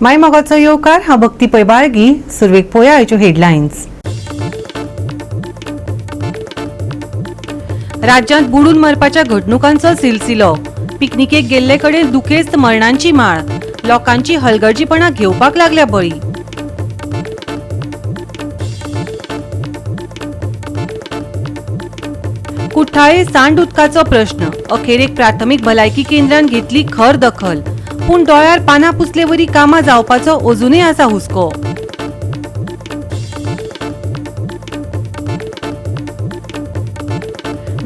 माय मोगाचो येवकार. हांव भक्ती पै बाळगी. सुरवेक पोया आयच्यो हेडलायन्स. राज्यांत बुडून मरपाच्या घडणुकांचो सिलसिलो. पिकनिकेक गेल्ले कडेन दुखेस्त मरणांची माळ. लोकांची हलगर्जीपणा घेवपाक लागल्या बळी. कुठ्ठाळे सांड उदकाचो प्रश्न. अखेरेक प्राथमीक भलायकी केंद्रान घेतली खर दखल. पूण दोळ्यार पानां पुसलेवरी कामां जावपाचो अजूनय आसा हुस्को.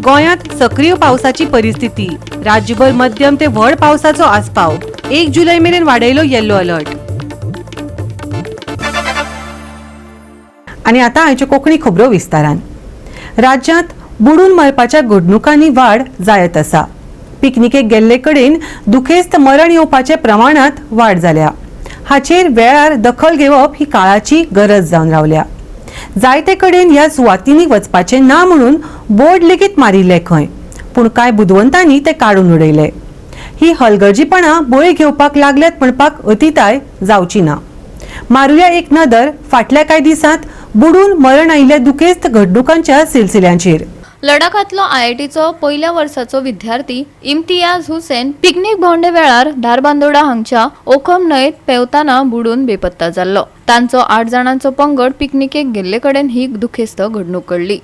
गोंयांत सक्रीय पावसाची परिस्थिती. राज्यभर मध्यम ते व्हड पावसाचो आस्पाव. 1 जुलय मेरेन वाडयलो येल्लो अलर्ट. आनी आतां आयच्यो कोंकणी खबरो विस्तारान. राज्यांत बुडून मरपाच्या घडणुकांनी वाड जायत आसा. पिकनिकेक गेल्ले कडेन दुखेस्त मरण येवपाच्या प्रमाणांत वाड जाल्या. हाचेर वेळार दखल घेवप ही काळाची गरज जावन रावल्या. जायते कडेन ह्या सुवातींनी वचपाचें ना म्हणून बोर्ड लेगीत मारिल्ले खंय, पूण कांय बुदवंतांनी ते काडून उडयले. ही हलगर्जीपणां बळी घेवपाक लागल्यात म्हणपाक अतिताय जावची ना. मारुया एक नदर फाटल्या कांय दिसांत बुडून मरण आयिल्ल्या दुखेस्त घडणुकांच्या सिलसिल्यांचेर. लडाखांतलो आयआयटीचो पयल्या वर्साचो विद्यार्थी इम्तियाज हुसेन पिकनीक भोंवडे वेळार धारबांदोडा हांगच्या ओखम न्हंयत पेंवताना बुडून बेपत्ता जाल्लो. तांचो 8 जाणांचो पंगड पिकनिकेक गेल्ले कडेन ही दुखेस्त घडणूक घडली.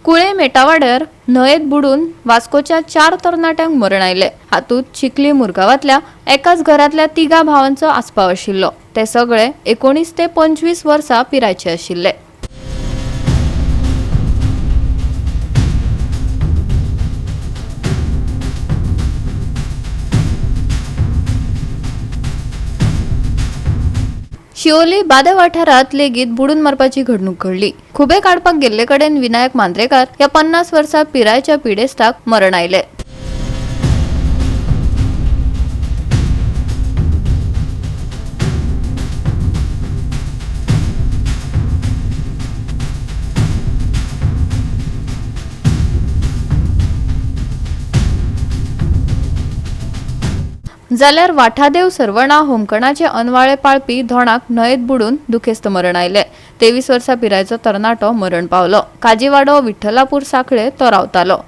कुळे मेटावाड्यार न्हंयेत बुडून वास्कोच्या 4 तरणाट्यांक मरण आयलें. हातूंत चिखली मुरगांवांतल्या एकाच घरांतल्या 3 भावांचो आस्पाव आशिल्लो. ते सगळे 19 ते 25 वर्सां पिरायेचे आशिल्ले. शिवोली बादे वाठारांत लेगीत बुडून मरपाची घडणूक घडली. खुबे काडपाक गेल्ले कडेन विनायक मांद्रेकार ह्या 50 वर्सां पिरायेच्या पिडेस्ताक मरण आयलें. जाल्यार वाठादेव सर्वणा होमकणाचे अनवाळे पाळपी धोणाक न्हंयेत बुडून दुखेस्त मरण आयलें. 23 वर्सां पिरायेचो तरणाटो मरण पावलो. काजीवाडो विठ्ठलापूर साखळे तो रावतालो.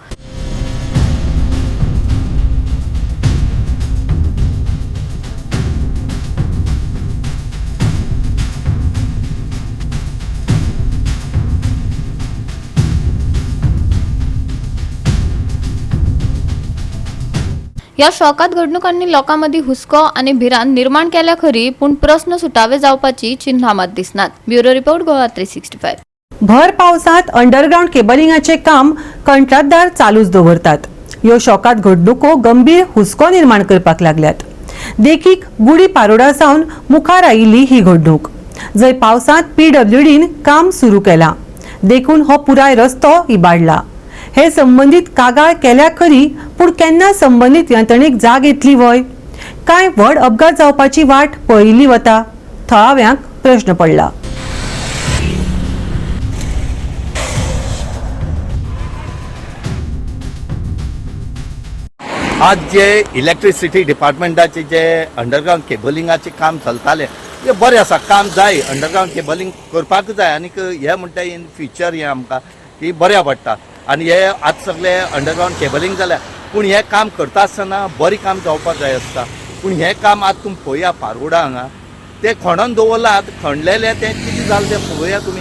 ह्या शोकात घडणुकांनी लोकां मदीं हुस्को आनी भिरांत निर्माण केल्या खरी, पूण प्रस्न सुटावे जावपाची चिन्हां मात दिसनात. Bureau report, Goa 365. भर पावसांत अंडरग्रावंड केबलिंगाचें काम कंत्राटदार चालूच दवरतात. ह्यो शोकात घडणुको गंभीर हुस्को निर्माण करपाक लागल्यात. देखीक गुडी पारोडा सावन मुखार आयिल्ली ही घडणूक, जंय पावसांत पीडब्ल्यूडीन काम सुरू केलां, देखून हो पुराय रस्तो इबाडला. हे संबंदीत कागाळ केल्या खरी, पूण केन्ना संबंदीत यंत्रणेक जाग येतली व्हय? कांय व्हड अपघात जावपाची वाट पळयिल्ली वता? थळाव्यांक प्रश्न पडला. आज जे इलेक्ट्रिसिटी डिपार्टमेंटाचे जे अंडरग्रावंड केबलिंगाचें काम चलतालें तें बरें आसा. काम जाय, अंडरग्रावंड केबलिंग करपाक जाय. आनीक हें म्हणटा इन फ्युचर हें आमकां की बऱ्या पडटा. आनी हे आज सगळे अंडरग्रावंड केबलिंग जाल्या, पूण हें काम करता आसतना बरें काम जावपाक जाय आसता. पूण हें काम आज तुमी पळया पारोडा हांगा तें खणोन दवरलां, आतां खणलेलें तें कितें जालें तें पळोवया तुमी.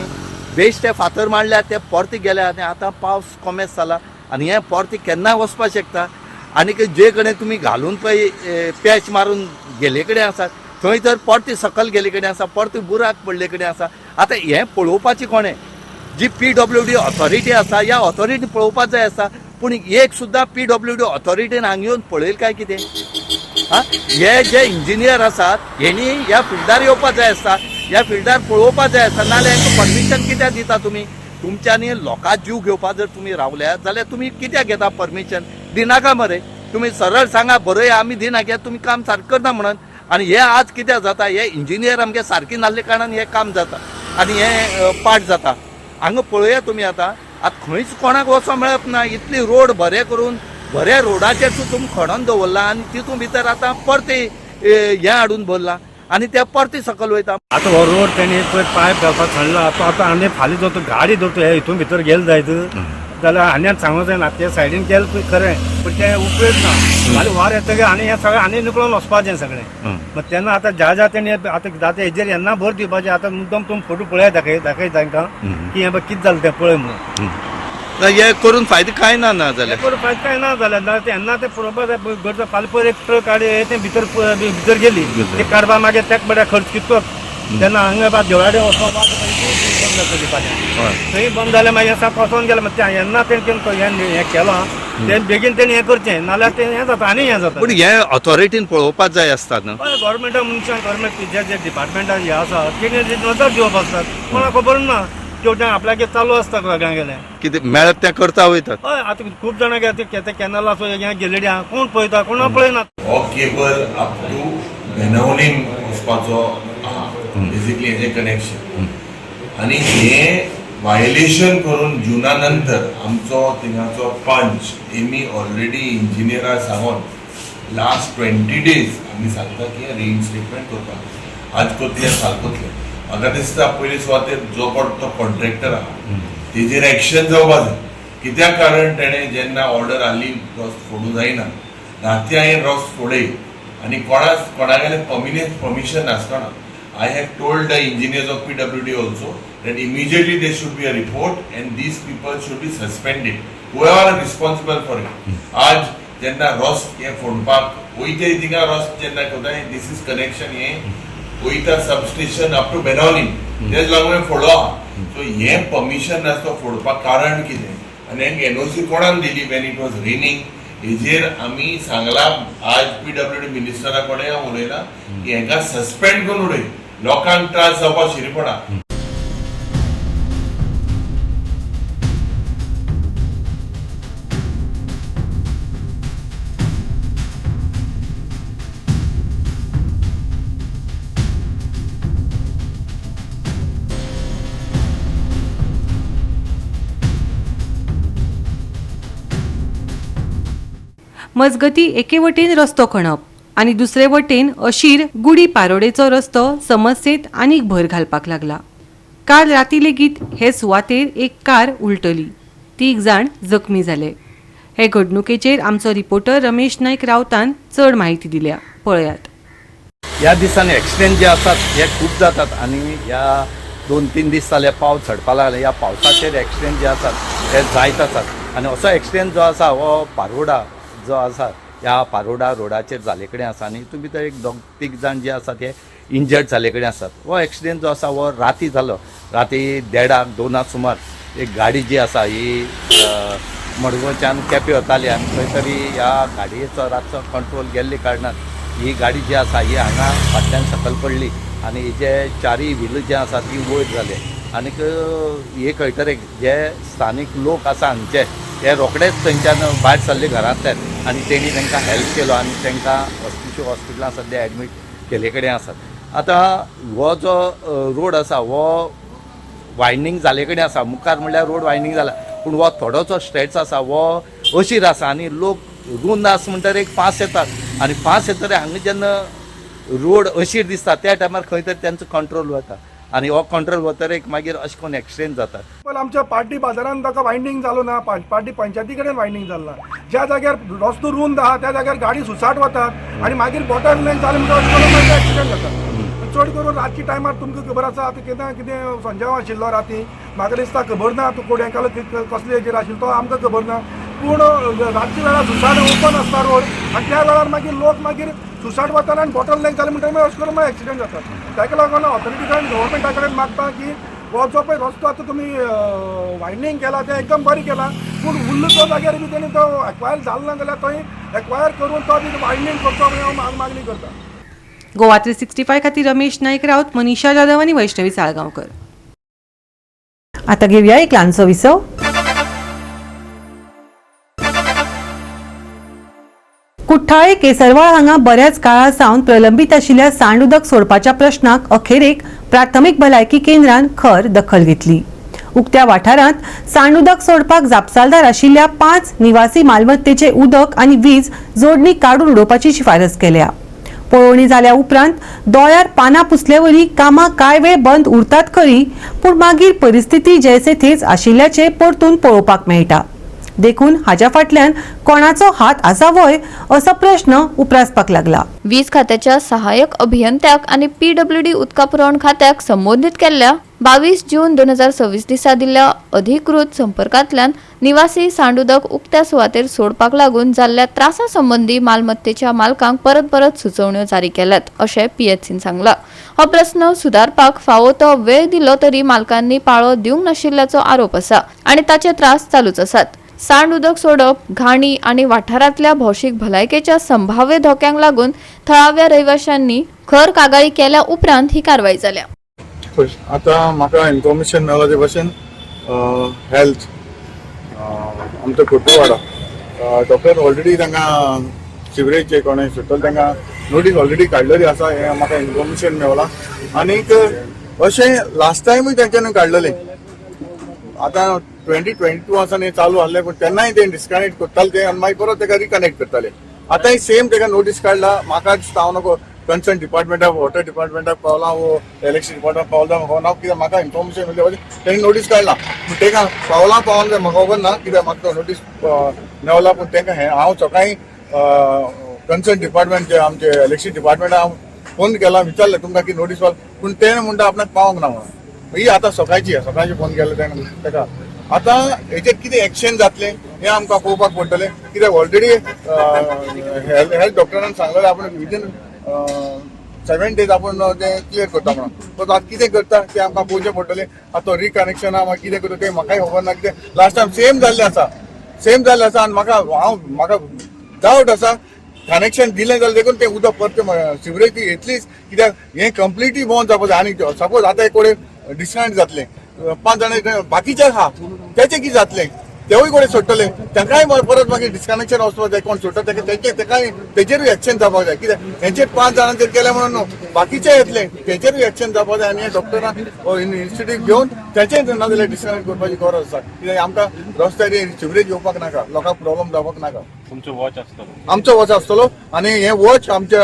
बेश्टे फातर मारल्या ते परते गेले आनी आतां पावस कोमेस जाला आनी हें परते केन्नाय वचपाक शकता. आनीक जे कडेन तुमी घालून पळय पॅच मारून गेल्ले कडेन आसा थंय तर परते सकल गेल्ले कडेन आसा, परते बुराक पडले कडेन आसा. आतां हें पळोवपाचें कोणें? जी पीडब्ल्यूडी ऑथॉरिटी आसा ह्या ऑथॉरिटी पळोवपाक जाय आसा. पूण एक सुद्दां पीडब्ल्यूडी ऑथॉरिटीन हांगा येवन पळयलें काय कितें? आं, हे जे इंजिनियर आसात हेणी ह्या फिल्डार येवपाक जाय आसता, ह्या फिल्डार पळोवपाक जाय आसता. नाजाल्यार हांकां परमिशन कित्याक दिता तुमी? तुमच्यांनी लोकां जीव घेवपाक जर तुमी रावल्यात जाल्यार तुमी कित्याक घेता परमिशन? दिनाका मरे. तुमी सरळ सांगा बरय आमी दिना कित्याक तुमी काम सारकें करना म्हणून. आनी हे आज कित्याक जाता, हे इंजिनियर आमगे सारकी नासले कारणान हें काम जाता आनी हें पाट जाता. हांगा पळोवया तुमी आतां आतां खंयच कोणाक वचोंक मेळप ना, इतली रोड बरे करून बऱ्या रोडाचेर तुमी खणोन दवरला आनी तितून भितर आतां परते हें हाडून भरलां आनी ते परते सकयल वयता. आतां हो रोड तेणी पयर पायप घालपाक सांडला, तो आतां आनी फाल्यां जर तो गाडी धरतो हे हितून भितर गेले जायत जाल्यार आनी सांगूंक जायना. ते सायडीन केलें पळय खरें, पूण तें उपयोग ना. फाल्यां वार येतकीर आनी हें सगळें आनी निकळोन वचपाचें सगळें. मग तेन्ना आतां ज्या ज्या तेणी आतां जाता हेजेर येन्ना भर दिवपाचें. आतां मुद्दम तुमी फोटो पळयात, दाखय दाखय तांकां की हें पळय कितें जालें तें पळय म्हणून. हे करून फायदो कांय ना ना जाल्यार करून फायदो कांय ना जाल्यार ना तेन्ना तें पळोवपाक जाय. गरज फाल्यां पयर एक ट्रक गाडी तें भितर भितर गेली, ते काडपा मागीर तेका बऱ्या खर्च कितको. तेन्ना हांगा बा देवळाडे वचपाक बंद जातली फाल्यां, थंय बंद जाल्यार मागीर साप वचोन गेलें. मागीर तें येन्ना तेणें हें केलां तें बेगीन तेणें हें करचें, नाल्यार तें हें जाता आनी हें जाता. पूण हे ऑथॉरिटीन पळोवपाक जाय आसता न्हू. हय, गव्हर्मेंटा मनशान गव्हर्मेंट जे जे डिपार्टमेंटान हे आसा तेणी नजर दिवप आसतात, कोणाक खबर ना तेवट्यान आपल्यागेर चालू आसता सगळ्यांगेलें. कितें मेळत तें करता वयतात. हय, आतां खूब जाणां ते कॅनल आसा हें गेलेली आहा, कोण पळयता कोण पळयना. हो केबल अप टू बेनावलीम वचपाचो आहा बेसिकली हेजें कनेक्शन. आनी हें वायलेशन करून जुना नंतर आमचो थिंगाचो पंच तेमी ऑलरेडी इंजिनियरा सांगून लास्ट 20 डेज आमी सांगता की रिइन्स्टेटमेंट करपाक आज कोतले फाल कोतले. म्हाका दिसता पयली सुवातेर जो कोण तो कॉन्ट्रॅक्टर आहा तेजेर एक्शन जावपा जाय. कित्याक कारण तेणें जेन्ना ऑर्डर हाडली रस्तो फोडूं जायना, राती हांवें रस्तो फोडय आनी कोणागेले परमिशन नासतना. I have told the engineers of PWD also that immediately there should be a report and these people should be suspended, whoever are responsible for it. आज जेन्ना रस्तो हे फोडपाक वयता थिंगा रस्तो जेन्ना करता, this is connection हे वयता सबस्टेशन अप टू बेनावलीम, तेच लागून हें फोडलो आहा. सो हें परमिशन नासता फोडपाक कारण कितें आनी हेंका एनओसी कोणान दिली when it was raining, हेजेर आमी सांगलां. आज पीडब्ल्यूडी मिनिस्टरा कडेन हांव उलयलां की हेंकां सस्पेंड करून उडय, लोकांक त्रास जावपाक शिरी पडा. मजगती एके वटेन रस्तो खणप आनी दुसरे वटेन अशीर गुडी पारोडेचो रस्तो समस्येंत आनीक भर घालपाक लागला. काल राती लेगीत हे सुवातेर एक कार उलटली, 3 जाण जखमी जाले. हे घडणुकेचेर आमचो रिपोर्टर रमेश नायक रावतान चड म्हायती दिल्या, पळयात. ह्या दिसांनी एक्सिडेंट जे आसात हे खूब जातात आनी ह्या 2-3 दीस जाले पावस झडपा लागले, ह्या पावसाचेर एक्सिडेंट जे आसात हे जायत आसात. आनी असो एक्सिडेंट जो आसा हो पारोडा जो आसा ह्या पारोडा रोडाचेर जाले कडेन आसा आनी हितून भितर एक 2-3 जाण जे आसात हे इंजर्ड जाले कडेन आसात. हो एक्सिडेंट जो आसा हो राती जालो, राती 1:30-2 सुमार एक गाडी जी आसा ही मडगांवच्यान केपें वताली आनी खंय तरी ह्या गाडयेचो रातचो कंट्रोल गेल्ले कारणान ही गाडी जी आसा ही हांगा फाटल्यान सकयल पडली आनी हिजे 4 व्हील जे आसा ती वयर जाले. आनीक हे कळटरेक जे स्थानीक लोक आसा हांगचे हे रोखडेच थंयच्यान भायर सरले घरांतल्यान आनी तेणी तांकां हेल्प केलो आनी तांकां हॉस्पिटल हॉस्पिटलान सद्या एडमीट केल्ले कडेन आसात. आतां हो जो रोड आसा हो वायंडींग जाले कडेन आसा, मुखार म्हणल्यार रोड वायंडींग जाला, पूण हो थोडोसो स्ट्रेच आसा हो अशीर आसा आनी लोक रुंद आसा म्हणटकीर एक फास्ट येतात आनी फास्ट येतकीर हांगा जेन्ना रोड अशीर दिसता त्या टायमार खंय तरी तेंचो कंट्रोल वता आनी हो कंट्रोल वतकीर मागीर अशें करून एक्सिडेंट जातात. पण आमच्या पार्टी बाजारान ताका वायंडींग जालो ना, पार्टी पंचायती कडेन वायंडींग जालो ना. ज्या जाग्यार रस्तो रुंद आहा त्या जाग्यार गाडी सुसाट वतात आनी मागीर बॉटल नेक जालें म्हणटकीर मागीर एक्सिडंट जाता. चड करून रातच्या टायमार तुमकां खबर आसा आतां कितें कितें संजाव आशिल्लो राती, म्हाका दिसता खबर ना तूं कोड्यांकालो कसले हेजेर आशिल्लो तो आमकां खबर ना, पूण रातच्या वेळार सुसाट ओपन आसता रोड आनी त्या वेळार मागीर लोक मागीर सुसाट वताले आनी बॉटल नेक जालें म्हणटकीर अशें करून मागीर एक्सिडंट जाता. ताका लागून ऑथॉरिटी कडेन गव्हर्मेंटा कडेन मागता की हो जो पळय रस्तो आतां तुमी वायंडींग केला तें एकदम बरें केला, पूण उरलो तो जाग्यार बी तेणी तो एक्वायर जालो ना जाल्यार थंय एक्वायर करून तो बी वायंडींग करचो म्हणून हांव मागणी करता. गोवा 365 खातीर रमेश नायक राऊत, मनीषा जाधव आनी वैष्णवी साळगांवकर. आता घेऊया एक ल्हानसो विसव. कुठ्ठाळे केसरवाळ हांगा बऱ्याच काळा सावन प्रलंबीत आशिल्ल्या सांड उदक सोडपाच्या प्रश्नाक अखेरेक प्राथमीक भलायकी केंद्रान खर दखल घेतली. उक्त्या वाठारांत सांड उदक सोडपाक जापसालदार आशिल्ल्या 5 निवासी मालमत्तेचे उदक आनी वीज जोडणी काडून उडोवपाची शिफारस केल्या. पळोवणी जाल्या उपरांत दोळ्यार पानां पुसलेवरी कामां कांय वेळ बंद उरतात खरी, पूण मागीर परिस्थिती जैसे थेच आशिल्ल्याचें परतून पळोवपाक मेळटा. देखून हाज्या फाटल्यान कोणाचो हात आसा व्हय असो प्रश्न उप्रासपाक लागला. वीज खात्याच्या सहाय्यक अभियंत्याक आनी पीडब्ल्यूडी उदका पुरवण खात्याक संबोधीत केल्ल्या 22 जून 2026 दिसा दिल्ल्या अधिकृत संपर्कांतल्यान निवासी सांडउदक उक्त्या सुवातेर सोडपाक लागून जाल्ल्या त्रासा संबंदी मालमत्तेच्या मालकांक परत परत सुचोवण्यो जारी केल्यात अशें पीएचसीन सांगलां. हो प्रस्न सुदारपाक फावो तो वेळ दिलो तरी मालकांनी पाळो दिवंक नाशिल्ल्याचो आरोप आसा आनी ताचे त्रास चालूच आसात. सांड उदक सोडप, घाणी आनी वाठारांतल्या भौशीक भलायकेच्या संभाव्य धोक्यांक लागून थळाव्या रहिवाशांनी खर कागाळी केल्या उपरांत ही कारवाय जाल्या. आतां म्हाका इन्फॉर्मेशन मेळ्ळा ते भशेन हेल्थ आमचो कुट्टूवाडा डॉक्टर ऑलरेडी तांकां सिवरेज कोणें सुट्टलो तांकां नोटीस ऑलरेडी काडलेली आसा हें म्हाका इन्फॉर्मेशन मेवलां. आनीक अशें लास्ट टायमूय तेंच्यांनी काडलेलें. आतां 2022 आसा न्ही चालू आहलें, पूण तेन्नाय ते डिस्कनेक्ट करताले ते आनी मागीर परत तेका रिकनेक्ट करताले. आतांय सेम तेका नोटीस काडला. म्हाका दिसता हांव नको कन्सर्न डिपार्टमेंटाक वॉटर डिपार्टमेंटाक पावलां वो इलेक्ट्रिसिटी डिपार्टमेंटाक पावलां म्हाका ना, कित्याक म्हाका इन्फॉर्मेशन मेळ्ळें तेणी नोटीस काडला. पूण तेका पावलां पावना जाल्यार म्हाका खबर ना, कित्याक म्हाका तो नोटीस मेवला. पूण तेका हें हांव सकाळीं कन्सर्न डिपार्टमेंट जे आमचे इलेक्ट्रिसिटी डिपार्टमेंटाक हांव फोन केला, विचारलें तुमकां की नोटीस पावला, पूण ते म्हणटा आपणाक पावंक ना म्हणून. ही आतां सकाळची सकाळची फोन केलो तेणें तेका. आतां हेचेर कितें एक्शन जातलें हें आमकां पळोवपाक पडटलें, कित्याक ऑलरेडी हेल्थ डॉक्टरान सांगलेलें आपूण विदीन 7 डेज आपूण तें क्लियर करता म्हणून. पूण आतां कितें करता तें आमकां पळोवचें पडटलें. आतां तो रिकनेक्शन आहा मागीर कितें करता तें म्हाकाय खबर ना, कितें लास्ट टायम सेम जाल्लें आसा, सेम जाल्लें आसा. आनी म्हाका हांव म्हाका डावट आसा कनेक्शन दिलें जाल्यार देखून तें उदक परतें सिवरेज येतलीच, कित्याक हें कंप्लिटली बंद जावपाक जाय. आनी सपोज आतां एक कडेन डिस्कनेक्ट जातलें, 5 जाणां बाकीचे आहा तेचें कितें जातलें, तेवूय कडेन सोडटले, तांकांय परत मागीर डिस्कनेक्शन वचपाक जाय. कोण सोडटा तेका तेंचे तेकाय तेजेरूय एक्शन जावपाक जाय, कित्याक हेंचेर 5 जाणांचेर केलें म्हणून न्हू, बाकीचे येतले तेजेरूय एक्शन जावपाक जाय. आनी हे डॉक्टरांक इन्स्टिट्यूट घेवन तेचें ना जाल्यार डिस्कनेक्ट करपाची गरज आसा, कित्याक आमकां रस्त्यार सिवरेज येवपाक नाका, लोकांक प्रॉब्लम जावपाक नाका. तुमचो वॉच आसतलो, आमचो वॉच आसतलो. आनी हें वॉच आमच्या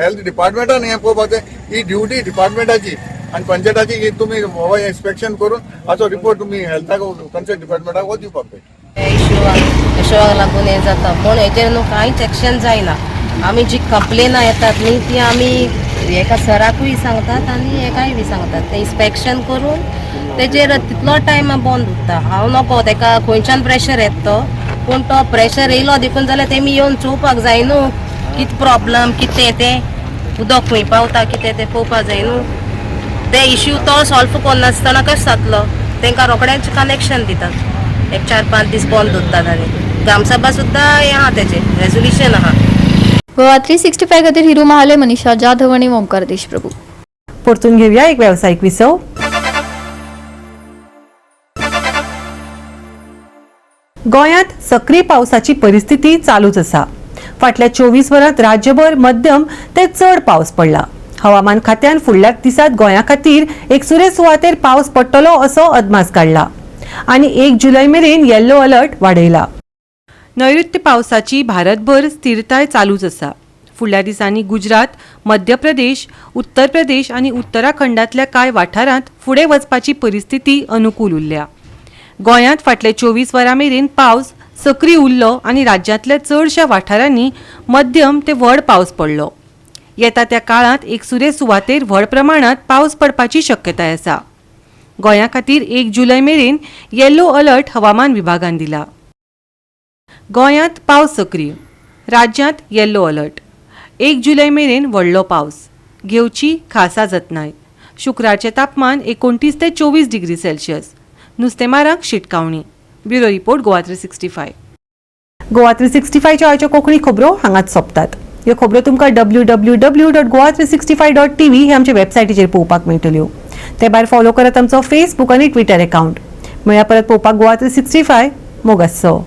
हेल्थ डिपार्टमेंटान हें पळोवपाक जाय, ही ड्युटी डिपार्टमेंटाची आनी पंचायताची ही तुमी बाबा इन्स्पेक्शन करून हाचो रिपोर्ट तुमी हेल्थाक कन्सर्न डिपार्टमेंटाक वो दिवपाक जाय. इशुवाक लागून हें जाता, पूण हेजेर न्हू कांयच एक्शन जायना. आमी जी कंप्लेनां येतात न्ही ती आमी एका सराकूय सांगतात आनी हेकाय बी सांगतात, ते इन्स्पेक्शन करून तेजेर तितलो टायम बंद उरता. हांव नको तेका खंयच्यान प्रेशर येता तो, पूण तो प्रेशर येयलो देखून जाल्यार तेमी येवन चोवपाक जाय न्हू कितें प्रॉब्लम कितें तें उदक खंय पावता कितें तें पळोवपाक जाय न्हू. ते इश्यू तो सॉल्व करनासतना कशें जातलो, तांकां रोखडेंच कनेक्शन दितात, एक 4-5 दीस बंद दवरतात. आनी ग्रामसभा सुद्दां हें आहा तेजें रेजोल्युशन आहा. गोवा 365 खातीर हिरू महाले, मनीषा जाधव आनी ओंकार देशप्रभू. परतून घेवया एक वेवसायीक विसव. गोंयांत सक्रीय पावसाची परिस्थिती चालूच आसा. फाटल्या 24 वरांत राज्यभर मध्यम ते चड पावस पडला. हवामान खात्यान फुडल्या दिसात गोंया खातीर एकसुरे सुवातेर पावस पडटलो असो अदमास काडला आनी 1 जुलय मेरेन येल्लो अलर्ट वाडयला. नैऋत्य पावसाची भारतभर स्थिरताय चालूच आसा. फुडल्या दिसांनी गुजरात, मध्य प्रदेश, उत्तर प्रदेश आनी उत्तराखंडांतल्या कांय वाठारांत फुडें वचपाची परिस्थिती अनुकूल उरल्या. गोंयांत फाटले 24 वरां मेरेन पावस सक्रीय उरलो आनी राज्यांतल्या चडश्या वाठारांनी मध्यम ते व्हड पावस पडलो. येता त्या काळांत एकसुरे सुवातेर व्हड प्रमाणांत पावस पडपाची शक्यताय आसा. गोंया खातीर 1 जुलय मेरेन येल्लो अलर्ट हवामान विभागान दिला. गोंयांत पावस सक्रीय, राज्यांत येल्लो अलर्ट. 1 जुलय मेरेन व्हडलो पावस, घेवची खासा जतनाय. शुक्रारचें तापमान 29 ते 24 डिग्री सेल्सियस. नुस्तेमारांक शिटकावणी. Bureau report, Goa 365. Goa 365च्यो आयच्यो कोंकणी खबरो हांगाच सोंपतात. ह्यो खबरो तुमकां www.goa365.tv हे आमचे वेबसायटीचेर पळोवपाक मेळटल्यो. ते भायर फॉलो करात आमचो फेसबूक आनी ट्विटर एकावंट. मेळया परत पळोवपाक गोवा 365. मोगासो.